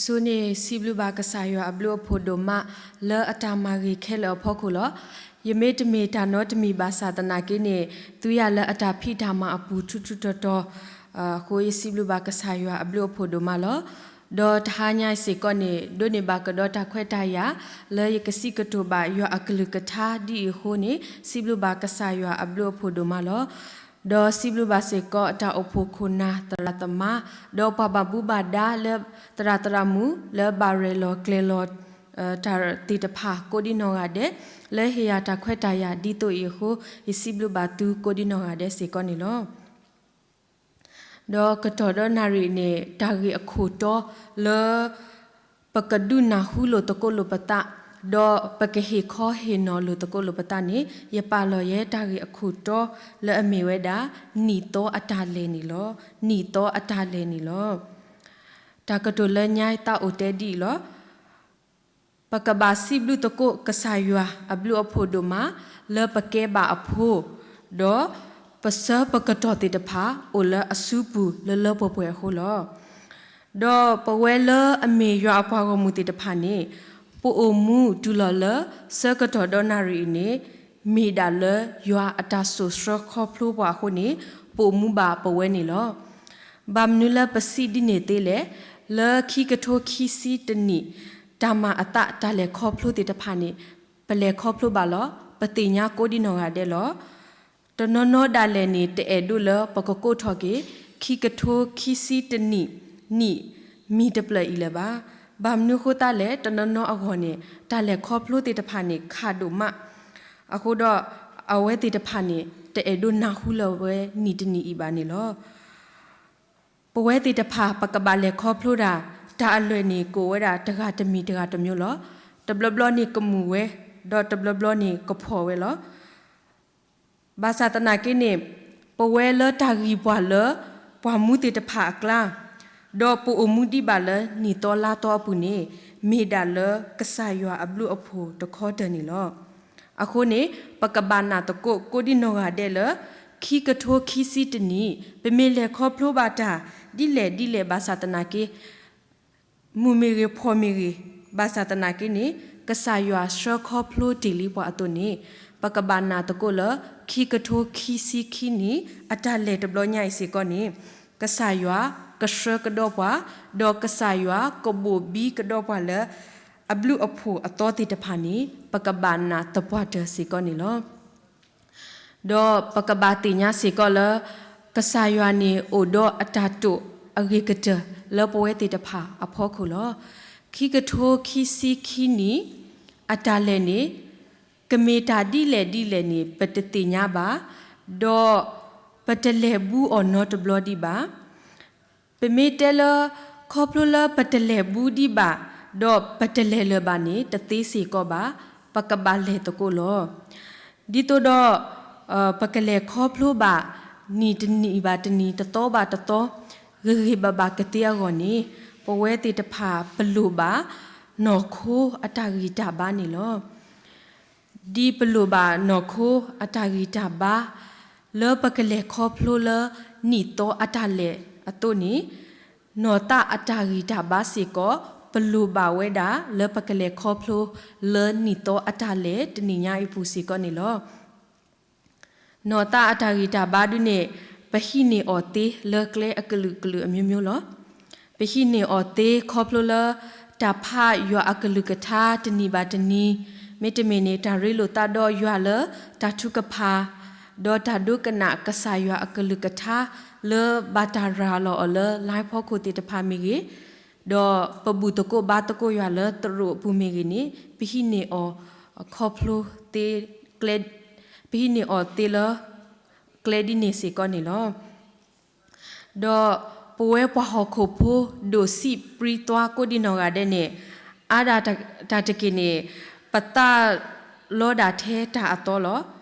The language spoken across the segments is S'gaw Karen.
ယဆိန့ၣ် စံးဘျုးဘၣ်ကစၢ်ယွၤအဘျုးအဖှိၣ်ဒိၣ်မး လၢအတၢ်မၤဂ့ၤခဲလၢာ်အဖီခိၣ်လီၤ. ယမ့တမ့ၢ်တၢ်နီတမံၤဘၣ်ဆၣ်သနာ်က့န့ၣ် သုယၤလၢအတၢ်ဖံးတၢ်မၤအပူၤထူထူတီတီအဃိ ယစံးဘျုးဘၣ်ကစၢ်ယွၤအဘျုးအဖှိၣ်ဒိၣ်မးလီၤ. ဒီးတဟါညါအံၤစ့ၢ်ကီးန့ၣ် ဒိးန့ၢ်ဘၣ်ကဒီးတၢ်ခွဲးတၢ်ယာ် လၢယကစံးကတိၤဘၣ်ယွၤအကလုၢ်ကထါဒ်အံၤအဃိန့ၣ် စံးဘျုးဘၣ်ကစၢ်ယွၤအဘျုးအဖှိၣ်ဒိၣ်မးလီၤ. ဒီးစံးဘျုးဘၣ်စ့ၢ်ကီးတၢ်အိၣ်ဖှိၣ်ခိၣ်နၢ်သရၣ်သမါ ဒီးပှၤဘၣ်မူဘၣ်ဒါလၢသရၣ်သရၣ်မုၣ် လၢဘၣ်ရဲၣ်လီၤကျဲၤလီၤ တၢ်သ့ၣ်တဖၣ်ကိးဒံနီၢ်ဂၤဒဲး လၢဟ့ၣ်ယၤတၢ်ခွဲးတၢ်ယာ်ဒ်သိးအံၤအဃိ ယစံးဘျုးဘၣ်သုကိးဒံနီၢ်ဂၤဒဲးစ့ၢ်ကီးန့ၣ်လီၤ. ဒီးကတီၢ်ဒီးနၣ်ရံၣ်န့ၣ် တၢ်ဂ့ၢ်အခိၣ်တီလၢ ပကဒုးနၢ်ဟူလိာ်သကိးလိာ်ပသး ဒီးပကဟ့ၣ်ခီဟ့ၣ်နီၤလိာ်သကိးလိာ်ပသးန့ၣ် ယပာ်လီၤယဲတၢ်ဂ့ၢ်အခိၣ်တီလၢအမ့ၢ်ဝဲဒၣ် နံၣ်သီအတၢ်လဲၤန့ၣ်လီၤ. နံၣ်သီအတၢ်လဲၤန့ၣ်လီၤ. တၢ်ကတိၤလၢညါအံၤသးအိၣ်တဲဒ်အံၤလီၤ. ပကဘၣ်စံးဘျုးသကိးကစၢ်ယွၤအဘျုးအဖှိၣ်ဒိၣ်မး လၢပကဲဘၣ်အဖိ, ဒီးပဆၢပကတီၢ်သ့ၣ်တဖၣ်အိၣ်လၢအစုပူၤလၢလၢပှဲၤပှဲၤအဃိလီၤ. ဒီးပဝဲလၢအမ့ၢ်ယွၤအပှၤဂီၢ်မုၢ်သ့ၣ်တဖၣ်န့ၣ် ပအိၣ်မူတုၤလီၤလၢဆၢကတီၢ်ဒီးနၣ်ရံၣ်အံၤန့ၣ် မ့ၢ်ဒၣ်လၢယွၤအတၢ်စိာ်ဆှၢခီဖျိပှၤအဃိန့ၣ် ပအိၣ်မူဘၣ်ပဝဲန့ၣ်လီၤ. ဘၣ်မနုၤလၢပစံးဒ်န့ၣ်သ့လဲၣ်. လၢခံကထိခံဆံတနံၣ် တၢ်မၤအသးတၢ်လဲၤခီဖျိသ့ၣ်တဖၣ်န့ၣ် ပလဲၤခီဖျိဘၣ်လီၤ. ပသ့ၣ်ညါကိးဒံနီၢ်ဂၤဒဲးလီၤ. တနီၤနီၤဒၣ်လဲာ်န့ၣ် တအဲၣ်ဒိးလၢပကကိးထီၣ်က့ၤ ခံကထိခံဆံတနံၣ် နံၣ်မံၤတဖျၢၣ်အံၤလၢၤဘၣ်. ဘၣ်မနုၤအဃိသတးလဲၣ် တနီၤနီၤအဂီၢ်န့ၣ် တၢ်လဲၤခီဖျိသ့ၣ်တဖၣ်န့ၣ် ခးဒိၣ်မး အဃိဒီး အဝဲသ့ၣ်တဖၣ်န့ၣ် တအဲၣ်ဒိးနၢ်ဟူလၢၤဝဲနံၣ်တနံၣ်အံၤဘၣ်န့ၣ်လီၤ. ပဝဲသ့ၣ်တဖၣ် ပကဘၣ်လဲၤခီဖျိတၢ် တၢ်အလွဲၢ်န့ၣ် ကအိၣ်ဝဲဒၣ်တဂၤတမံၤတဂၤတမျိုးလီၤ. တဘျီဘျီန့ၣ်ကမုာ်ဝဲ, ဒီးတဘျီဘျီန့ၣ်ကဖှီၣ်ဝဲလီၤ. ဘၣ်ဆၣ်သနာ်က့န့ၣ် ပဝဲလၢတၢ်ဂံၢ်ပှၤလၢ ပှၤမူသ့ၣ်တဖၣ်အကျါ, ဒီးပအိၣ်မူဒံးဘၣ်လၢနံၣ်သီလါသီအပူၤန့ၣ် မ့ၢ်ဒၣ်လၢကစၢ်ယွၤအဘျုးအဖှိၣ်တခီတၢၢ်န့ၣ်လီၤ. အဃိန့ၣ် ပကဘၣ်နာ်သကိးကိးဒံနီၢ်ဂၤဒဲးလၢ ခံကထိခံဆံတနံၣ် ပမ့ၢ်လဲၤခီဖျိဘၣ်တၢ် ဒ်လဲၣ်ဒ်လဲၣ်ဘၣ်ဆၣ်သနာ်က့ မုာ်မ့ၢ်ဂ့ၤဖှီၣ်မ့ၢ်ဂ့ၤ ဘၣ်ဆၣ်သနာ်က့န့ၣ် ကစၢ်ယွၤဆှၢခီဖျိတ့ၢ်လံပှၤအသိးန့ၣ် ပကဘၣ်နာ်သကိးလၢ ခံကထိခံဆံခံနံၣ် အတၢ်လဲၤတဘျီညါအံၤစ့ၢ်ကီးန့ၣ် ကစၢ်ယွၤကဆှၢကဒီးပှၤ, ဒီးကစၢ်ယွၤကဘိၣ်ဘံကဒီးပှၤလၢ အဘျုးအဖှိၣ်အသီသ့ၣ်တဖၣ်န့ၣ် ပကဘၣ်နာ်သပှၢ်တၢၢ်စ့ၢ်ကီးန့ၣ်လီၤ. ဒီးပကဘၣ်သ့ၣ်ညါစ့ၢ်ကီးလၢ ကစၢ်ယွၤန့ၣ်အိၣ်ဒီးအတၢ်တိာ်အဂ့ၤကတၢၢ်လၢပဝဲသ့ၣ်တဖၣ်အဖီခိၣ်လီၤ. ခံကထိခံဆံခံနံၣ် အတၢ်လဲၤန့ၣ် ကမ့ၢ်တၢ်ဒ်လဲၣ်ဒ်လဲၣ်န့ၣ် ပတသ့ၣ်ညါဘၣ်, ဒီးပတလဲၤဘူးအီၤနီတဘျီဒံးဘၣ်. ပမ့ၢ်တဲလၢ ခီဖျိလၢပတလဲၤဘူးဒံးဘၣ်, ဒီးပတလဲၤလၢၤဘၣ်န့ၣ် တသ့စ့ၢ်ကီးဘၣ်, ပကဘၣ်လဲၤသကိးလီၤ. ဒ်သိးဒီး ပကလဲၤခီဖျိဘၣ် နံၣ်တနံၣ်ဘၣ်တနံၣ် တသီဘၣ်တသီ ဂ့ၤဂ့ၤဘၣ်ဘၣ်ကသ့အဂီၢ်န့ၣ် ပဝဲသ့ၣ်တဖၣ်ပလိၣ်ဘၣ် နီၢ်ခိအတၢ်ဂံၢ်တၢ်ဘါန့ၣ်လီၤ. ဒ်ပလိၣ်ဘၣ်နီၢ်ခိအတၢ်ဂံၢ်တၢ်ဘါ လၢပကလဲၤခီဖျိလၢနံၣ်သီအတၢ်လဲၤအသိးန့ၣ် နီၢ်သးအတၢ်ဂံၢ်တၢ်ဘါစ့ၢ်ကီး ပလိၣ်ဘၣ်ဝဲဒၣ်လၢပကလဲၤခီဖျိလၢနံၣ်သီအတၢ်လဲၤ တနံၣ်ညါအံၤပူၤစ့ၢ်ကီးန့ၣ်လီၤ. နီၢ်သးအတၢ်ဂံၢ်တၢ်ဘါဒုန့ၣ် ပဟံးန့ၢ်အီၤသ့လၢကျဲအကလုာ်ကလုာ်အမျိုးမျိုးလီၤ. ပဟံးန့ၢ်အီၤသ့ခီဖျိလၢ တၢ်ဖးယွၤအကလုၢ်ကထါတနံၣ်ဘၣ်တနံၣ်, မ့တမ့ၢ်န့ၣ် တၢ်ရ့လိာ်သးဒီးယွၤလၢတၢ်ထုကဖၣ်, ဒီးတၢ်ဒိကနၣ်ကစၢ်ယွၤအကလုၢ်ကထါ လၢဘၣ်တၢ်ရၤလီၤအီၤလၢ live ဖီခိၣ်သ့ၣ်တဖၣ်မ့ၢ်ဂ့ၤ, ဒီးပဘူၣ်သကိးဘါသကိးယွၤလၢသရိာ်အပူၤမ့ၢ်ဂ့ၤန့ၣ် ပဟံးန့ၢ်အီၤခီဖျိသ့ ပဟံးန့ၢ်အီၤသ့လၢ ကျဲဒ်န့ၣ်စ့ၢ်ကီးန့ၣ်လီၤ. ဒီးပဝဲပှၤဟီၣ်ခိၣ်ဖိဒိၣ်စံးပြံသွါကိးဒံနီၢ်ဂၤဒဲးန့ၣ် အါဒၣ်တၢ်တက့ၢ်န့ၣ် ပသးလီဒၣ်ထဲတၢ်အသီလီၤ.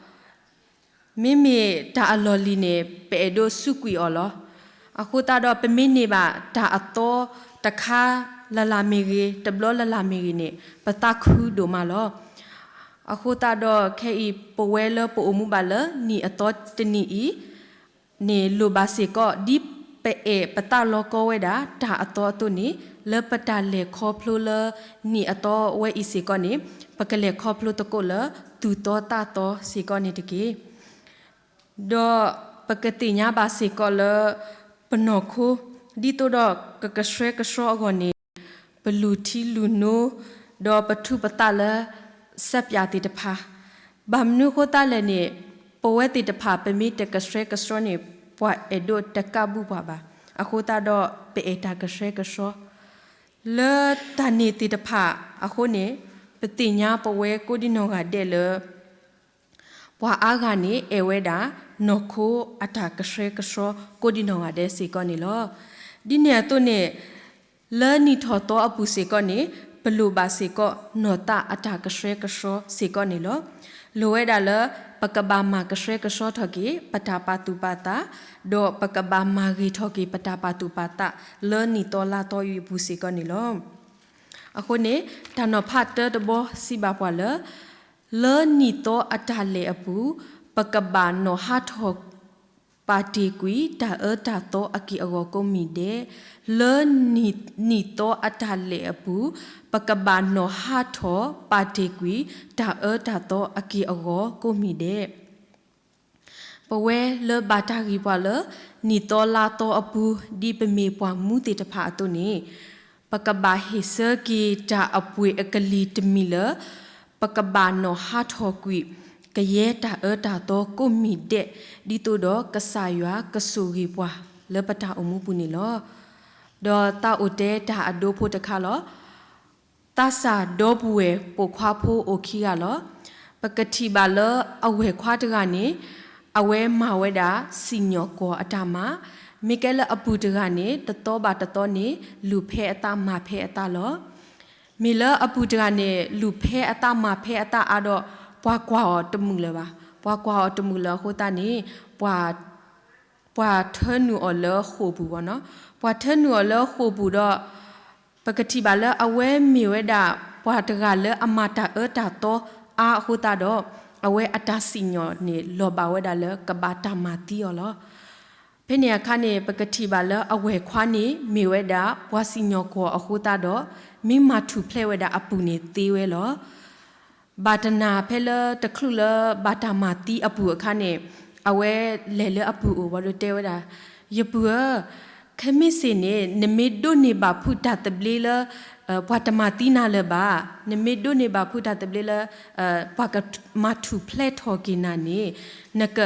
မ့မ့ၢ်တၢ်အလီၢ်လံၤန့ၣ် ပအဲၣ်ဒိးစူးကွံာ်အီၤလီၤ. အဃိသတးဒီး ပမ့ၢ်န့ၢ်ဘၣ်တၢ်အသီတခါလၢ်လၢ်မ့ၢ်ဂ့ၤ, တဘျီလၢ်လၢ်မ့ၢ်ဂ့ၤန့ၣ် ပသးခုဒိၣ်မးလီၤ. အဃိသတးဒီး ခဲအံၤပဝဲလၢပအိၣ်မူဘၣ်လၢနံၣ်အသီတနံၣ်အံၤ န့ၣ်လိၣ်ဘၣ်စ့ၢ်ကီး ဒ်ပအဲၣ်ပသးလီကီဝဲဒၣ်တၢ်အသီအသိးန့ၣ် လၢပတၢ်လဲၤခီဖျိလၢနံၣ်အသီဝဲအံၤစ့ၢ်ကီးန့ၣ်, ပကလဲၤခီဖျိသကိးလၢသူၣ်သီသးသီစ့ၢ်ကီးန့ၣ်တက့ၢ်. ဒီးပကသ့ၣ်ညါဘၣ်စ့ၢ်ကီးလၢ ပနီၢ်ခိ ဒ်သိးဒီးကကဆှဲကဆှီအဂီၢ်န့ၣ် ပလူၤထံလူၤနိ ဒီးပထူးပသးလၢ စးပၠးသ့ၣ်တဖၣ်, ဘၣ်မနုၤအဃိသတးလဲၣ်န့ၣ်, ပဝဲသ့ၣ်တဖၣ် ပမ့ၢ်တကဆှဲကဆှီန့ၣ် ပှၤအဲၣ်ဒိးတကးဘူးပှၤဘၣ်. အဃိသတးဒီး ပအဲၣ်တၢ်ကဆှဲကဆှီ လၢတၢ်န့ၣ်သ့ၣ်တဖၣ်အဃိန့ၣ်, ပသ့ၣ်ညါပဝဲကိးဒံနီၢ်ဂၤဒဲးလၢ ပှၤအါဂၤန့ၣ် အဲၣ်ဝဲဒၣ် နီၢ်ခိအတၢ်ကဆှဲကဆှီ ကိးဒံနီၢ်ဂၤဒဲးစ့ၢ်ကီးန့ၣ်လီၤ. ဒ်န့ၣ်အသိးန့ၣ်, လၢနံၣ်ထီၣ်သီအပူၤစ့ၢ်ကီးန့ၣ်, ပလိၣ်ဘၣ်စ့ၢ်ကီး နီၢ်သးအတၢ်ကဆှဲကဆှီစ့ၢ်ကီးန့ၣ်လီၤ. လိၣ်ဝဲဒၣ်လၢ ပကဘၣ်မၤကဆှဲကဆှီထီၣ်က့ၤ ပတၢ်ပာ်သူၣ်ပာ်သး, ဒီးပကဘၣ်မၤဂ့ၤထီၣ်က့ၤ ပတၢ်ပာ်သူၣ်ပာ်သး လၢနံၣ်သီလါသီအံၤအပူၤစ့ၢ်ကီးန့ၣ်လီၤ. အဃိန့ၣ်, တၢ်နီၤဖးတၢတဘီစံးဘၣ်ပှၤလၢ လၢနံၣ်သီအတၢ်လဲၤအပူၤ, ပကဘၣ်နီၣ်ဟးထီၣ် ပာ်တ့ၢ်ကွံာ် တၢ်အၢတၢ်သီအက့ၢ်အဂီၤကိးမံၤဒဲး, လၢနံၣ်သီအတၢ်လဲၤအပူၤ, ပကဘၣ်နီၣ်ဟးထီၣ် ပာ်တ့ၢ်ကွံာ် တၢ်အၢတၢ်သီအက့ၢ်အဂီၤကိးမံၤဒဲး ပဝဲလၢဘၣ်တၢ်ဂံၢ်ပှၤလၢ နံၣ်သီလါသီအပူၤ ဒ်ပမ့ၢ်ပှၤမူသ့ၣ်တဖၣ်အသိးန့ၣ်, ပကဘၣ်ဟ့ၣ်ဆၢက့ၤတၢ်အပှ့ၤအကလံၤတမံၤလၢ ပကဘၣ်နီၣ်ဟးထီၣ်ကွံာ် ကယဲၢ်တၢ်အၢတၢ်သီကိးမံၤဒဲး ဒ်သိးဒီးကစၢ်ယွၤကဆိၣ်ဂ့ၤပှၤလၢပတၢ်အိၣ်မူပူၤန့ၣ်လီၤ. ဒီးသးအိၣ်တဲတၢ်အဒိဖိတခါလီၤ. သးစၢ်ဒီပုၢ်ဝဲၢ်ပိာ်ခွါဖိအိၣ်ခံဂၤလီၤ. ပကထံၣ်ဘၣ်လၢအဝဲၢ်ခွါတဂၤန့ၣ် အဝဲမၤဝဲဒၣ်စံၣ်ညီၣ်ကွီၢ်အတၢ်မၤ, မ့ၢ်ကဲလၢအပုၢ်တဂၤန့ၣ် တသီဘၣ်တသီန့ၣ် လူၤဖဲအသးမၤဖဲအသးလီၤ. မ့ၢ်လၢအပုၢ်တဂၤန့ၣ် လူၤဖဲအသးမၤဖဲအသးအါဒီး ပှၤကွၢ်အီၤတမုာ်လၢၤဘၣ်. ပှၤကွၢ်အီၤတမုာ်လၢၤအဃိသတးန့ၣ် ပှၤ ပှၤထၢနုာ်အီၤလၢဃိာ်ပူၤဘၣ်နီၤ. ပှၤထၢနုာ်အီၤလၢဃိာ်ပူၤဒီး ပကထံၣ်ဘၣ်လၢအဝဲမ့ၢ်ဝဲဒၣ် ပှၤတဂၤလၢအမၤတၢ်အၢတၢ်သီအါအဃိသတးဒီး အဝဲအတၢ်စံၣ်ညီၣ်န့ၣ် လီၤဘၣ်ဝဲဒၣ်လၢကဘၣ်တၢ်မၤသံအီၤလီၤ. ဖဲန့ၣ်အခါန့ၣ် ပကထံၣ်ဘၣ်လၢအဝဲၢ်ခွါန့ၣ် မ့ၢ်ဝဲဒၣ်ပှၤစံၣ်ညီၣ်ကွီၢ်အဃိသတးဒီး မ့ၢ်မၤထူၣ်ဖျဲးဝဲဒၣ်အပုၢ်န့ၣ်သ့ဝဲလီၤ. ဘၣ်တနၤဖဲလၢတချုးလၢဘၣ်တၢ်မၤသံအပုၢ်အခါန့ၣ် အဝဲလဲၤလၢအပုၢ်အိၣ်ဘၣ်ဒီးတဲဝဲဒၣ်, ယပုၢ်ဧၢ, ခဲမ့ၢ်စ့ၢ်န့ၣ် နမ့ၢ်ဒိးန့ၢ်ဘၣ်ဖုးတၢ်သဘျ့လၢ ပှၤတမၤသံနၤလၢၤဘၣ်, နမ့ၢ်ဒိးန့ၢ်ဘၣ်ဖုးတၢ်သဘျ့လၢ ပှၤကမၤထူၣ်ဖျဲးထီၣ်က့ၤနၤန့ၣ် နက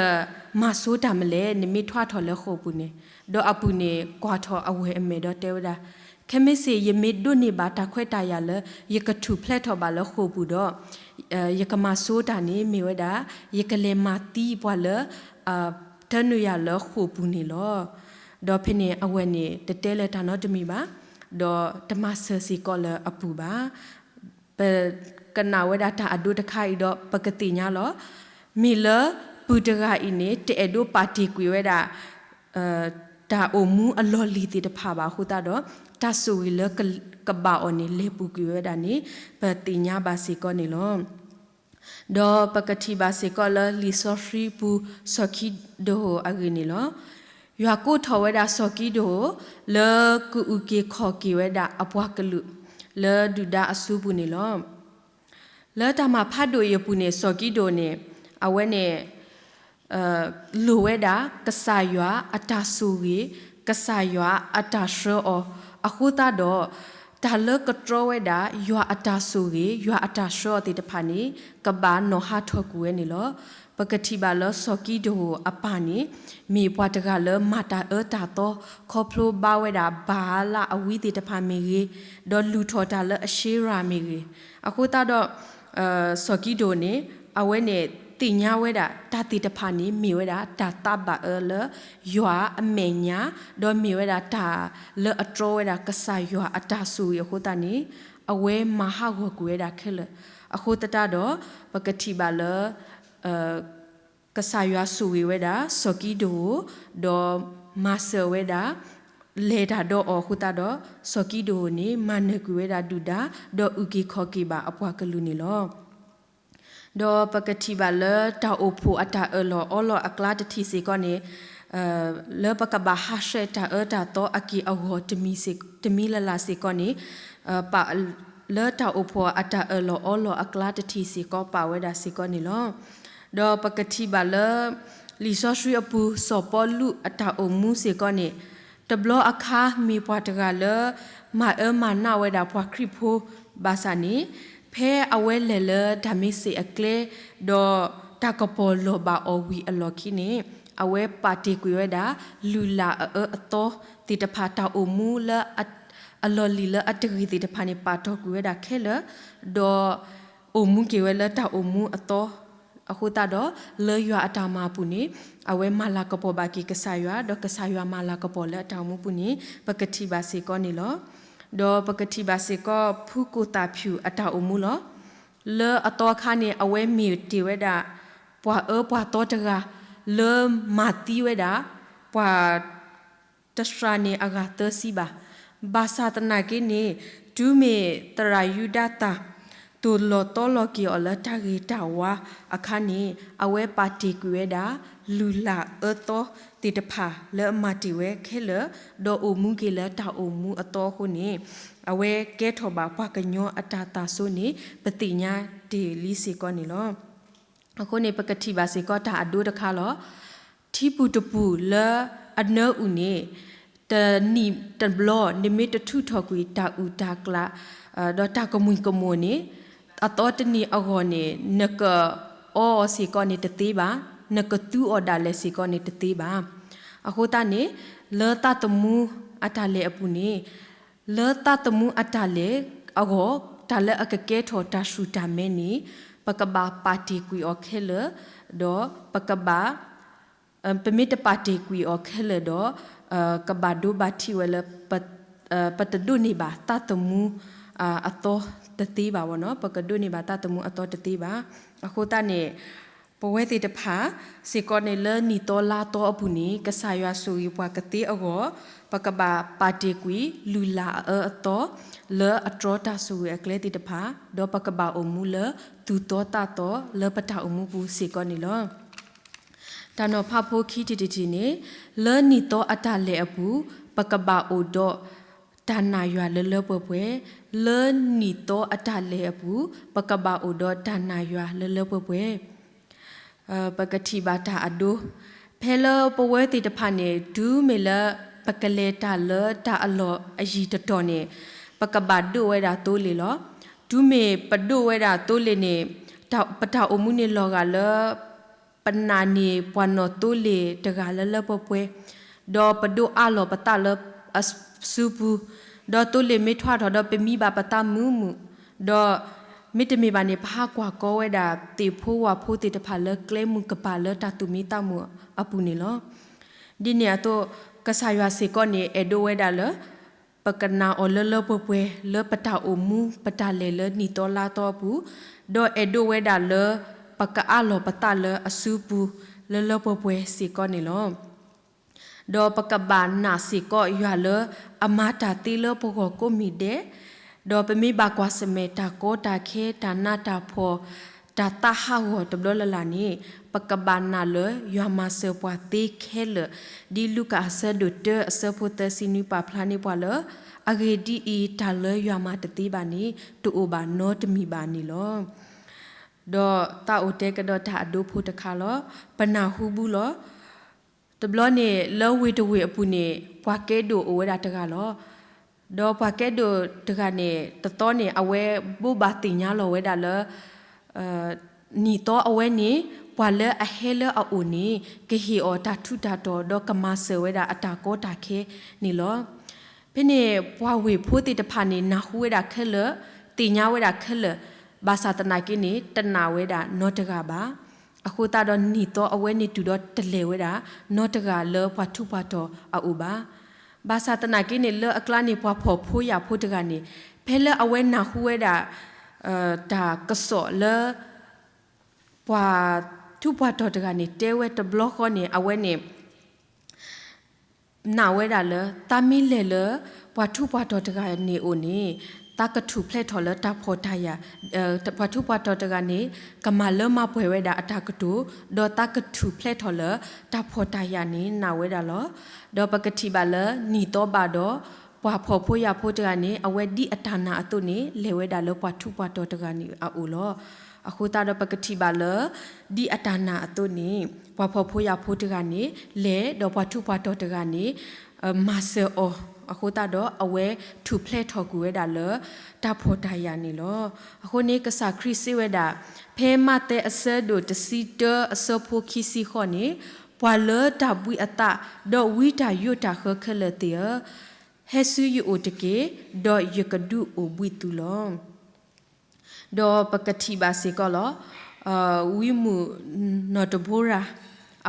မၤဆိတၢ်မနုၤလဲၣ်, နမ့ၢ်ထွါထီၣ်လၢဃိာ်ပူၤန့ၣ်. ဒီးအပုၢ်န့ၣ်ကွၢ်ထီၣ်အဝဲၢ်အမဲာ်ဒီးတဲဝဲဒၣ်, ခဲမ့ၢ်စ့ၢ် ယမ့ၢ်ဒိးန့ၢ်ဘၣ်တၢ်ခွဲးတၢ်ယာ်လၢ ယကထူၣ်ဖျဲးထီၣ်ဘၣ်လၢဃိာ်ပူၤဒီး ယကမၤဆိတၢ်န့ၣ် မ့ၢ်ဝဲဒၣ် ယကလဲၤမၤသံပှၤလၢ ထၢနုာ်ယၤလၢဃိာ်ပူၤန့ၣ်လီၤ. ဒီးဖဲန့ၣ်အဝဲၢ်န့ၣ် တတဲလၢၤတၢ်နီတမံၤဘၣ်, ဒီးတမၤစၢၤစ့ၢ်ကီးလၢၤအပုၢ်ဘၣ်. ပကနၣ်ဝဲဒၣ်တၢ်အဒိတခါအံၤဒီး ပကသ့ၣ်ညါလီၤ. မ့ၢ်လၢပုၢ်တဂၤအံၤန့ၣ် တအဲၣ်ဒိးပာ်တ့ၢ်ကွံာ်ဝဲဒၣ် တၢ်အိၣ်မူအလီၢ်လံၤသ့ၣ်တဖၣ်ဘၣ်အဃိသတးဒီး တၢ်ဆိၣ်ဂ့ၤလၢကဘၣ်အီၤန့ၣ် လဲၤပူၤကွံာ်ဝဲဒၣ်န့ၣ် ပသ့ၣ်ညါဘၣ်စ့ၢ်ကီးန့ၣ်လီၤ. ဒီးပကထံၣ်ဘၣ်စ့ၢ်ကီးလၢလံာ်စီဆှံပူၤ စီၤကံဒဧိၣ်အဂ့ၢ်န့ၣ်လီၤ. ယွၤကိးထီၣ်ဝဲဒၣ်စီၤကံဒဧိၣ် လၢကအုၣ်က့ၤခီၣ်က့ၤဝဲဒၣ်အပှၤကလုာ် လၢဒုၣ်ဒါအစုပူၤန့ၣ်လီၤ. လၢတၢ်မၤဖးဒိၣ်အံၤအပူၤန့ၣ် စီၤကံဒဧိၣ်န့ၣ် အဝဲန့ၣ် လိၣ်ဝဲဒၣ် ကစၢ်ယွၤအတၢ်ဆိၣ်ဂ့ၤ, ကစၢ်ယွၤအတၢ်ဆှၢအီၤ, အဃိသတးဒီး တၢ်လၢကတြီဝဲဒၣ် ယွၤအတၢ်ဆိၣ်ဂ့ၤ, ယွၤအတၢ်ဆှၢအီၤသ့ၣ်တဖၣ်န့ၣ် ကဘၣ်နီၣ်ဟးထီၣ်ကွံာ်ဝဲန့ၣ်လီၤ. ပကထံၣ်ဘၣ်လၢစီၤကံဒဧိၣ်အပၢ်န့ၣ် မ့ၢ်ပှၤတဂၤလၢမၤတၢ်အၢတၢ်သီ ခီဖျိဘါဝဲဒၣ်ဘၤအၤလးအဝံသ့ၣ်တဖၣ်မ့ၢ်ဂ့ၤ, ဒီးလုၢ်ထီၣ်တၢ်လၢအၡ့ရၤမ့ၢ်ဂ့ၤ, အဃိသတးဒီး စီၤကံဒဧိၣ်န့ၣ် အဝဲန့ၣ်သ့ၣ်ညါဝဲဒၣ် တၢ်သ့ၣ်တဖၣ်န့ၣ် မ့ၢ်ဝဲဒၣ်တၢ်သးဘၣ်အၢလၢယွၤအမဲာ်ညါ, ဒီးမ့ၢ်ဝဲဒၣ်တၢ်လၢအတြီဝဲဒၣ်ကစၢ်ယွၤအတၢ်ဆိၣ်ဂ့ၤအဃိသတးန့ၣ် အဝဲမၤဟးဂီၤကွံာ်ဝဲဒၣ်ခဲလၢာ်. အဃိသတးဒီး ပကထံၣ်ဘၣ်လၢ ကစၢ်ယွၤဆိၣ်ဂ့ၤဝဲဒၣ် စီၤကံဒဧိၣ်, ဒီးမၤစၢၤဝဲဒၣ် လဲၤတၢ်ဒီးအီၤအဃိသတးဒီး စီၤကံဒဧိၣ်န့ၣ် မၤနၢၤကွံာ်ဝဲဒၣ်ဒုၣ်ဒါ ဒီးအုၣ်က့ၤခီၣ်က့ၤဘၣ်အပှၤကလုာ်န့ၣ်လီၤ. ဒီးပကထံၣ်ဘၣ်လၢတၢ်အိၣ်ဖှိၣ်အတၢ်အၢၣ်လီၤအီလီၤအကျါတထံၣ်စ့ၢ်ကီးန့ၣ် လၢပကဘၣ်ဟးဆှဲးတၢ်အၢတၢ်သီအက့ၢ်အဂီၤတမံၤလၢ်လၢ်စ့ၢ်ကီးန့ၣ်, ပာ်လၢတၢ်အိၣ်ဖှိၣ်အတၢ်အၢၣ်လီၤအီလီၤအကျါတထံၣ်စ့ၢ်ကီးပာ်ဝဲဒၣ်စ့ၢ်ကီးန့ၣ်လီၤ. ဒီးပကထံၣ်ဘၣ်လၢ လံာ်စီဆှံအပူၤ စီၤပီလူးအတၢ်အိၣ်မူစ့ၢ်ကီးန့ၣ်, တဘျီအခါမ့ၢ်ပှၤတဂၤလၢ မၤအၢမၤနးဝဲဒၣ်ပှၤခရံာ်ဖိဘၣ်ဆၣ်န့ၣ်, ဖဲအဝဲလဲၤလၢဒၤမ့းစ့းအကျဲ, ဒီးတၢ်ကပီၤလီၢ်ဘၣ်အီၤဝံၤအလီၢ်ခံန့ၣ်, အဝဲပာ်တ့ၢ်ကွံာ်ဝဲဒၣ် လုၢ်လၢ်အအၢအသီသ့ၣ်တဖၣ် တၢ်အိၣ်မူလၢ အလီၢ်လံၤလၢအတဂ့ၤသ့ၣ်တဖၣ်န့ၣ် ပာ်တီၢ်ကွံာ်ဝဲဒၣ်ခဲလၢာ်, ဒီးအိၣ်မူက့ၤဝဲလၢတၢ်အိၣ်မူအသီ, အဃိသတးဒီး လၢယွၤအတၢ်မၤအပူၤန့ၣ်, အဝဲမၤလၤကပီၤဘၣ်က့ၤကစၢ်ယွၤ, ဒီးကစၢ်ယွၤမၤလၤကပီၤလၢအတၢ်အိၣ်မူပူၤန့ၣ် ပကထံၣ်ဘၣ်စ့ၢ်ကီးန့ၣ်လီၤ. ဒီးပကထံၣ်ဘၣ်စ့ၢ်ကီး ဖုကိၣ်သၣ်ဖၠူၣ်အတၢ်အိၣ်မူလီၤ. လၢအသီအခါန့ၣ် အဝဲမ့ၢ်တ့ၢ်ဝဲဒၣ် ပှၤအၢပှၤသီတဂၤ လၢမၤသံဝဲဒၣ် ပှၤ တစှၤန့ၢ်အဂၤသၢဆံဘၣ်. ဘၣ်ဆၣ်သနာ်က့န့ၣ်, တုၤမ့ၢ်သရၣ်ယူဒၤသၣ် သိၣ်လီၤသီလီၤက့ၤအီၤလၢတၢ်ဂ့ၤတၢ်ဝါအခါန့ၣ်, အဝဲပာ်တ့ၢ်ကွံာ်ဝဲဒၣ် လုၢ်လၢ်အၢသီသ့ၣ်တဖၣ်လၢအမၤတ့ၢ်ဝဲခဲလၢာ်, ဒီးအိၣ်မူက့ၤလၢတၢ်အိၣ်မူအသီအဃိန့ၣ်, အဝဲကဲထီၣ်ဘၣ်ပှၤကညီအတၢ်သးစိန့ၣ် ပသ့ၣ်ညါတ့ၢ်လံစ့ၢ်ကီးန့ၣ်လီၤ. အဃိန့ၣ် ပကထံၣ်ဘၣ်စ့ၢ်ကီးတၢ်အဒိတခါလီၤ. ထံပူၤတပူၤလၢအနၢအုၣ်န့ၣ်, တနံၣ်တဘျီ နမ့ၢ်တထုးထီၣ်ကွံာ်တၢ်အုၣ်တၢ်ကျး ဒီးတၢ်ကမှံၤကမှိၣ်န့ၣ်, အသီတနံၣ်အဂီၢ်န့ၣ် နကအီအီၤစ့ၢ်ကီးန့ၣ်တသ့ဘၣ်, နကသူအီၤဒၣ်လဲာ်စ့ၢ်ကီးန့ၣ်တသ့ဘၣ်. အဃိသတးန့ၣ်, လၢသးသမူအတၢ်လဲၤအပူၤန့ၣ်, လၢသးသမူအတၢ်လဲၤအဂီၢ်, တၢ်လၢအကကဲထီၣ်တၢ်ဆူၣ်တၢ်မဲန့ၣ်, ပကဘၣ်ပာ်တ့ၢ်ကွံာ်အီၤခဲလၢာ်, ဒီးပကဘၣ် ပမ့ၢ်တပာ်တ့ၢ်ကွံာ်အီၤခဲလၢာ်ဒီး, ကဘၣ်ဒိဘၣ်ထံးဝဲလၢ ပတဒိးန့ၢ်ဘၣ်သးသမူအသီတသ့ဘၣ်ဝဲနီၤ, ပကဒိးန့ၢ်ဘၣ်သးသမူအသီတသ့ဘၣ်. အဃိသတးန့ၣ်, ပဝဲသ့ၣ်တဖၣ်စ့ၢ်ကီးန့ၣ် လၢနံၣ်သီလါသီအပူၤန့ၣ် ကစၢ်ယွၤဆိၣ်ဂ့ၤပှၤကသ့အဂီၢ်, ပကဘၣ်ပာ်တ့ၢ်ကွံာ် လုၢ်လၢ်အအၢအသီ လၢအတြီတၢ်ဆိၣ်ဂ့ၤအကျဲသ့ၣ်တဖၣ်, ဒီးပကဘၣ်အိၣ်မူလၢသူၣ်သီသးသီလၢပတၢ်အိၣ်မူပူၤစ့ၢ်ကီးန့ၣ်လီၤ. တၢ်နီၤဖးဖိခံထံၣ်တထံၣ်န့ၣ်, လၢနံၣ်သီအတၢ်လဲၤအပူၤ, ပကဘၣ်အိၣ်ဒီးတၢ်နာ်ယွၤလၢလၢပှဲၤပှဲၤ, လၢနံၣ်သီအတၢ်လဲၤအပူၤ, ပကဘၣ်အိၣ်ဒီးတၢ်နာ်ယွၤလၢလၢပှဲၤပှဲၤ ပကထံၣ်ဘၣ်တၢ်အဒိ, ဖဲလၢပဝဲသ့ၣ်တဖၣ်န့ၣ် တုၤမ့ၢ်လၢပကလဲၤတၢ်လၢတၢ်အလီၢ်အယံၤတတီၤန့ၣ်, ပကဘၣ်ဒိးဝဲဒၣ်သိလ့ၣ်လီၤ. တုၤမ့ၢ်ပဒိးဝဲဒၣ်သိလ့ၣ်န့ၣ်, ပတၢ်အိၣ်မူန့ၣ်လီၤဂာ်လၢ ပနာ်န့ၢ်ပှၤနီၢ်သိလ့ၣ်တဂၤလၢလၢပှဲၤပှဲၤ, ဒီးပဒိးအးလီၤပသးလၢအစုပူၤ, ဒီးသိလ့ၣ်မ့ၢ်ထွါထီၣ်ဒီးပမံဘၣ်ပသးမုာ်မုာ်, ဒီးမ့တမ့ၢ်ဘၣ်န့ၣ် ပဟးကွၢ်ကီဝဲဒၣ်သ့ၣ်ဖိဝၣ်ဖိသ့ၣ်တဖၣ်လၢကျဲမုၢ်ကပၤလၢတၢ်သူၣ်မံသးမုာ်အပူၤန့ၣ်လီၤ. ဒ်န့ၣ်အသိး, ကစၢ်ယွၤစ့ၢ်ကီးန့ၣ် အဲၣ်ဒိးဝဲဒၣ်လၢ ပကနာ်အီၤလၢလၢပှဲၤပှဲၤ လၢပတၢ်အိၣ်မူပတၢ်လဲၤလၢနံၣ်သီလါသီအပူၤ, ဒီးအဲၣ်ဒိးဝဲဒၣ်လၢ ပကအးလီၤပသးလၢအစုပူၤလၢလၢပှဲၤပှဲၤစ့ၢ်ကီးန့ၣ်လီၤ. ဒီးပကဘၣ်နာ်စ့ၢ်ကီးယွၤလၢအမၤတၢ်သ့လၢပဂီၢ်ကိးမံၤဒဲး, ဒီးပမ့ၢ်ဘၣ်ကွၢ်ဆၢၣ်မဲာ်တၢ်ကီတၢ်ခဲ တၢ်နးတၢ်ဖှီၣ် တၢ်သးဟးဂီၤတဘျီလၢ်လၢ်န့ၣ်, ပကဘၣ်နာ်လၢယွၤမၤစၢၤပှၤသ့ခဲလၢာ်, ဒ်လူၤကၣ်အဆၢဒိၣ်တၢအဆၢဖိသၢဆံနွံပာ်ဖျါန့ၢ်ပှၤလၢ, အဂ့ၢ်ဒ်အံၤ, တၢ်လၢယွၤမၤတသ့ဘၣ်န့ၣ် တအိၣ်ဘၣ်နီတမံၤဘၣ်န့ၣ်လီၤ. ဒီးသးအိၣ်တဲကဒီးတၢ်အဒိဖိတခါလီၤ. ပနၢ်ဟူဘၣ်လီၤ. တဘျီန့ၣ် လၢဝ့ၢ်တဝ့ၢ်အပူၤန့ၣ် ပှၤကဲဒိၣ်အိၣ်ဝဲဒၣ်တဂၤလီၤ. ဒီးပှၤကဲဒိၣ်တဂၤန့ၣ် တသီန့ၣ် အဝဲဘိးဘၣ်သ့ၣ်ညါလီၤဝဲဒၣ်လၢ နံၣ်သီအဝဲန့ၣ် ပှၤလၢအဟဲလၢအအိၣ်န့ၣ် ကဟ့ၣ်အီၤတၢ်ထူးတၢ်တီၤ ဒီးကမၤစၢၤဝဲဒၣ်အတၢ်ကီတၢ်ခဲန့ၣ်လီၤ. ဖဲန့ၣ် ပှၤဝ့ၢ်ဖိသ့ၣ်တဖၣ်န့ၣ် နၢ်ဟူဝဲဒၣ်ခဲလၢာ်, သ့ၣ်ညါဝဲဒၣ်ခဲလၢာ်, ဘၣ်ဆၣ်သနာ်က့န့ၣ် တနာ်ဝဲဒၣ်နီတဂၤဘၣ်. အဃိသတးဒီးနံၣ်သီအဝဲန့ၣ်တုၤဒီးတလဲၤဝဲဒၣ် နီတဂၤလၢပှၤထူးပှၤတီၤအအိၣ်ဘၣ်. ဘၣ်ဆၣ်သနာ်က့န့ၣ် လၢအကျါန့ၣ် ပှၤဖှီၣ်ဖိယာ်ဖိတဂၤန့ၣ် ဖဲလၢအဝဲနၢ်ဟူဝဲဒၣ် တၢ်ကစီၣ်လၢ ပှၤထူးပှၤတီၤတဂၤန့ၣ် တဲဝဲတဘျီဃီန့ၣ် အဝဲန့ၣ် နာ်ဝဲဒၣ်လၢ သးမ့ၢ်လဲၤလၢ ပှၤထူးပှၤတီၤတဂၤန့ၣ်အိၣ်န့ၣ် သးကထူၣ်ဖျဲးထီၣ်လၢတၢ်ဖှီၣ်တၢ်ယာ်, ပှၤထူးပှၤတီၤတဂၤန့ၣ် ကမၤလၢမၤပှဲၤဝဲဒၣ်အတၢ်ကတိၤ, ဒီးသးကထူၣ်ဖျဲးထီၣ်လၢတၢ်ဖှီၣ်တၢ်ယာ်န့ၣ် နာ်ဝဲဒၣ်လီၤ. ဒီးပကထံၣ်ဘၣ်လၢနံၣ်သီဘၣ်ဒီး ပှၤဖှီၣ်ဖိယာ်ဖိတဂၤန့ၣ် အဝဲဒ်အတၢ်နာ်အသိးန့ၣ် လဲၤဝဲဒၣ်လၢပှၤထူးပှၤတီၤတဂၤန့ၣ်အအိၣ်လီၤ. အဃိသတးဒီးပကထံၣ်ဘၣ်လၢ ဒ်အတၢ်နာ်အသိးန့ၣ် ပှၤဖှီၣ်ဖိယာ်ဖိတဂၤန့ၣ် လဲၤဒီးပှၤထူးပှၤတီၤတဂၤန့ၣ် မၤစၢၤအီၤ, အဃိသတးဒီး အဝဲထူၣ်ဖျဲးထီၣ်ကွံာ်ဝဲဒၣ်လၢ တၢ်ဖှီၣ်တၢ်ယာ်န့ၣ်လီၤ. အဃိန့ၣ် ကစၢ်ခရံာ်စံးဝဲဒၣ် ဖဲမးသဲအဆၢဒိၣ်တဆံတၢအဆၢဖိခံဆံဃိးန့ၣ်, ပှၤလၢတၢ်ဘှံးအသး ဒီးဝံတၢ်ယိးတၢ်ဃၢခဲလၢာ်သ့ၣ်ဧၢ, ဟဲဆူယအိၣ်တက့ၢ်, ဒီးယကဒုးအိၣ်ဘှံးသုလီၤ. ဒီးပကထံၣ်ဘၣ်စ့ၢ်ကီးလီၤ. ဝံမုၣ်နီၢ်တဘိရၤ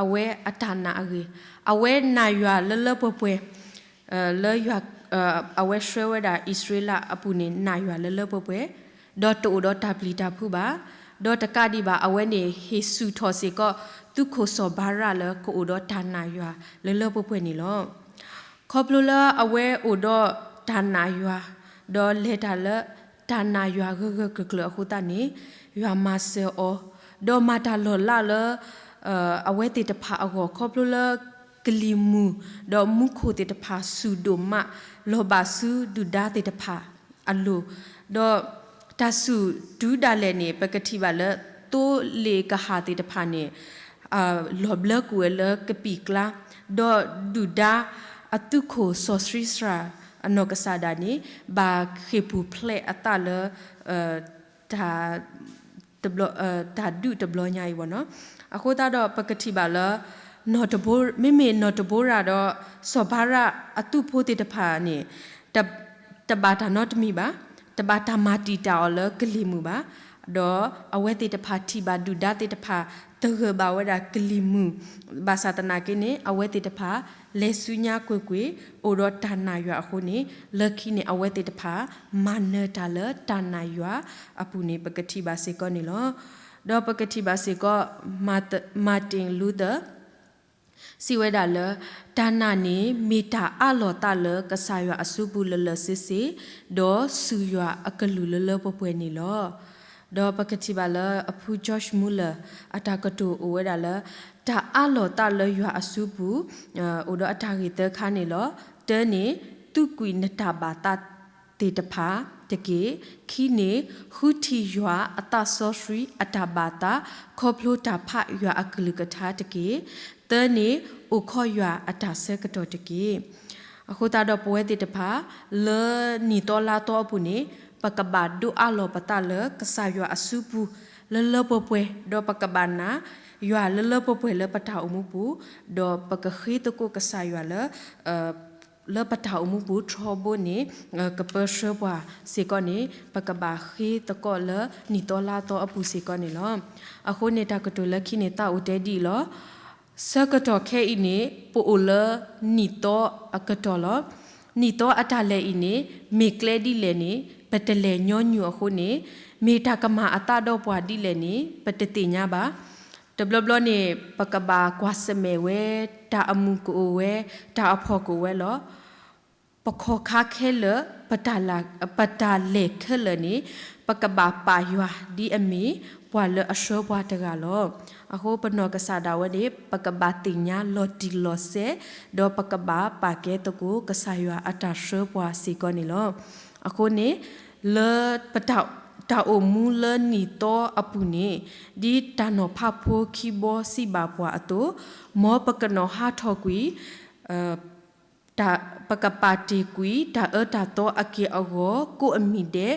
အဝဲအတၢ်နာ်အဂ့ၢ်, အဝဲနာ်ယွၤလၢလၢပှဲၤပှဲၤ, လၢယွၤ အဝဲဆှၢဝဲဒၣ်အံၣ်စရ့လးအပူၤန့ၣ် နာ်ယွၤလၢလၢပှဲၤပှဲၤ, ဒီးတအိၣ်ဒီးတၢ်ပျံၤတၢ်ဖုးဘၣ်, ဒီးတကးဒံးဘၣ် အဝဲန့ၣ်ဟ့ၣ်ဆူၣ်ထီၣ်စ့ၢ်ကီး သုးခိၣ်စီၤဘၤရလၢကအိၣ်ဒီးတၢ်နာ်ယွၤလၢလၢပှဲၤပှဲၤန့ၣ်လီၤ. ခီဖျိလၢအဝဲအိၣ်ဒီးတၢ်နာ်ယွၤ, ဒီးလဲၤတၢ်လၢတၢ်နာ်ယွၤဂၢၢ်ဂၢၢ်ကျၢၤကျၢၤအဃိသတးန့ၣ်, ယွၤမၤစၢၤအီၤ, ဒီးမၤတၢ်လီၤလးလၢ အဝဲသ့ၣ်တဖၣ်အဂီၢ် ခီဖျိလၢကလံၤမုၢ်, ဒီးမူခိၣ်သ့ၣ်တဖၣ်ဆူၣ်ဒိၣ်မး, လီၤဘၣ်ဆူဒုၣ်ဒါသ့ၣ်တဖၣ်အလိၤ, ဒီးတၢ်ဆူၣ်တုၤဒၣ်လဲာ်န့ၣ် ပကထံၣ်ဘၣ်လၢ သိလ့ၣ်ကဟၣ်သ့ၣ်တဖၣ်န့ၣ် လီၤဘျၢကွံာ်ဝဲလၢကပံာ်ကျါ, ဒီးဒုၣ်ဒါအသုးခိၣ်စီၤၡံစရၣ်အနီၢ်ကစၢ်ဒၣ်န့ၣ် ဘၣ်ဃ့ၢ်ပူၤဖျဲးအသးလၢ တၢ် တၢ်ဒုးတဘျီညါအံၤဘၣ်နီၤ. အဃိသတးဒီးပကထံၣ်ဘၣ်လၢ မ့မ့ၢ်နီၢ်တဘိရၤဒီး စီၤဘၤရအသုးဖိသ့ၣ်တဖၣ်န့ၣ် တဘၣ်တၢ်နီတမံၤဘၣ်, တဘၣ်တၢ်မၤတံာ်တာ်အီၤလၢကလံၤမုၢ်ဘၣ်, ဒီးအဝဲသ့ၣ်တဖၣ်ထံၣ်ဘၣ်ဒုၣ်ဒါသ့ၣ်တဖၣ် တဂၢၢ်ဘၣ်ဝဲဒၣ်ကလံၤမုၢ်, ဘၣ်ဆၣ်သနာ်က့န့ၣ် အဝဲသ့ၣ်တဖၣ်လဲၤဆူညါကွ့ၢ်ကွ့ၢ် အိၣ်ဒီးတၢ်နာ်ယွၤအဃိန့ၣ် လၢခံန့ၣ် အဝဲသ့ၣ်တဖၣ် မၤနၢၤတၢ်လၢတၢ်နာ်ယွၤအပူၤန့ၣ် ပကထံၣ်ဘၣ်စ့ၢ်ကီးန့ၣ်လီၤ. ဒီးပကထံၣ်ဘၣ်စ့ၢ်ကီး Martin Luther စံးဝဲဒၣ်လၢ တၢ်နာ်န့ၣ် မ့ၢ်တၢ်အးလီၤသးလၢကစၢ်ယွၤအစုပူၤလၢာ်လၢာ်ဆ့ဆ့, ဒီးစူၢ်ယွၤအကလုၢ်လၢလၢပှဲၤပှဲၤန့ၣ်လီၤ. ဒီးပကထံၣ်ဘၣ်လၢအဖု George Muller အတၢ်ကတိၤအိၣ်ဝဲဒၣ်လၢ တၢ်အးလီၤသးလၢယွၤအစုပူၤ အိၣ်ဒီးအတၢ်ဂ့ၢ်သၢခါန့ၣ်လီၤ. တၢန့ၣ် သူၣ်ကွံာ်နတၢ်ဘၣ်သးသ့ၣ်တဖၣ်တက့ၢ်. ခံန့ၣ် ဃုထံၣ်ယွၤအသးစီဆှံအတၢ်ဘၣ်သး ခီဖျိတၢ်ဖးယွၤအကလုၢ်ကထါတက့ၢ်. သၢန့ၣ် အိၣ်ခိးယွၤအတၢ်ဆၢကတီၢ်တက့ၢ်. အဃိသတးဒီးပဝဲသ့ၣ်တဖၣ် လၢနံၣ်သီလါသီအပူၤန့ၣ် ပကဘၣ်ဒိးအးလီၤပသးလၢကစၢ်ယွၤအစုပူၤ လၢလၢပှဲၤပှဲၤ, ဒီးပကဘၣ်နာ်ယွၤလၢလၢပှဲၤပှဲၤလၢပတၢ်အိၣ်မူပူၤ, ဒီးပကဃ့သကိးကစၢ်ယွၤလၢ လၢပတၢ်အိၣ်မူပူၤထီဘိန့ၣ် ကပၢဆှၢပှၤစ့ၢ်ကီးန့ၣ် ပကဘၣ်ဃ့သကိးလၢနံၣ်သီလါသီအပူၤစ့ၢ်ကီးန့ၣ်လီၤ. အဃိန့ၣ်တၢ်ကတိၤလၢခံန့ၣ် သးအိၣ်တဲဒ်အံၤလီၤ. ဆၢကတီၢ်ခဲအံၤန့ၣ် ပအိၣ်လၢနံၣ်သီအကတီၢ်လီၤ. နံၣ်သီအတၢ်လဲၤအံၤန့ၣ် မ့ၢ်ကျဲဒ်လဲၣ်န့ၣ် ပတလဲၤညီနုၢ်အဃိန့ၣ် မ့ၢ်တၢ်ကမၤအသးဒီးပှၤဒ်လဲၣ်န့ၣ် ပတသ့ၣ်ညါဘၣ်. တဘျီဘျီန့ၣ် ပကဘၣ်ကွၢ်ဆၢၣ်မဲာ်ဝဲ တၢ်အမုာ်ကအိၣ်ဝဲ, တၢ်အဖှီၣ်ကအိၣ်ဝဲလီၤ. ပခီၣ်ခါခဲလၢာ်, ပတၢ်လဲၤခဲလၢာ်န့ၣ် ပကဘၣ်ပာ်ယွၤဒ်အမ့ၢ် ပှၤလၢအဆှၢပှၤတဂၤလီၤ. အဃိပနီၢ်ကစၢ်ဒၣ်ဝဲန့ၣ် ပကဘၣ်သ့ၣ်ညါလီၤတံၢ်လီၤဆဲး, ဒီးပကဘၣ်ပာ်ကဲသကိးကစၢ်ယွၤအတၢ်ဆှၢပှၤစ့ၢ်ကီးန့ၣ်လီၤ. အဃိန့ၣ် လၢပ တၢ်အိၣ်မူလၢနံၣ်သီအပူၤန့ၣ် ဒ်တၢ်နီၤဖးဖိခံဘီစံးဘၣ်ပှၤအသိး, မ်ပကနီၤဟးထီၣ်ကွံာ် ပကပာ်တ့ၢ်ကွံာ်တၢ်အၢတၢ်သီအက့ၢ်အဂီၤကိးအမံၤဒဲး,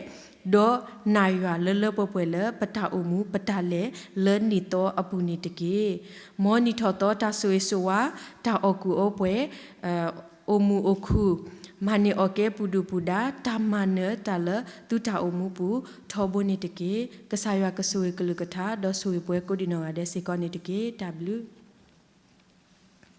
ဒီးနာ်ယွၤလၢလၢပှဲၤပှဲၤလၢပတၢ်အိၣ်မူပတၢ်လဲၤလၢနံၣ်သီအပူၤန့ၣ်တက့ၢ်. မ်နံၣ်ထီၣ်သီတၢ်ဆိၣ်ဂ့ၤဆိၣ်ဝါ, တၢ်အီၣ်ကူၣ်အီပှဲၤ, အိၣ်မုာ်အိၣ်ခုၣ်, မၤန့ၢ်အီၣ်ကဲပူၤဒုၣ်ပူၤဒါ, တၢ်မၤနၢၤတၢ်လၢသုတၢ်အိၣ်မူပူၤ ထီဘိန့ၣ်တက့ၢ်. ကစၢ်ယွၤကဆိၣ်ဂ့ၤကလုၢ်ကထါ ဒီးဆိၣ်ဂ့ၤပှၤကိးဒံးနီၢ်ဂၤဒဲးစ့ၢ်ကီးန့ၣ်တက့ၢ်. တၢ်ဘျုး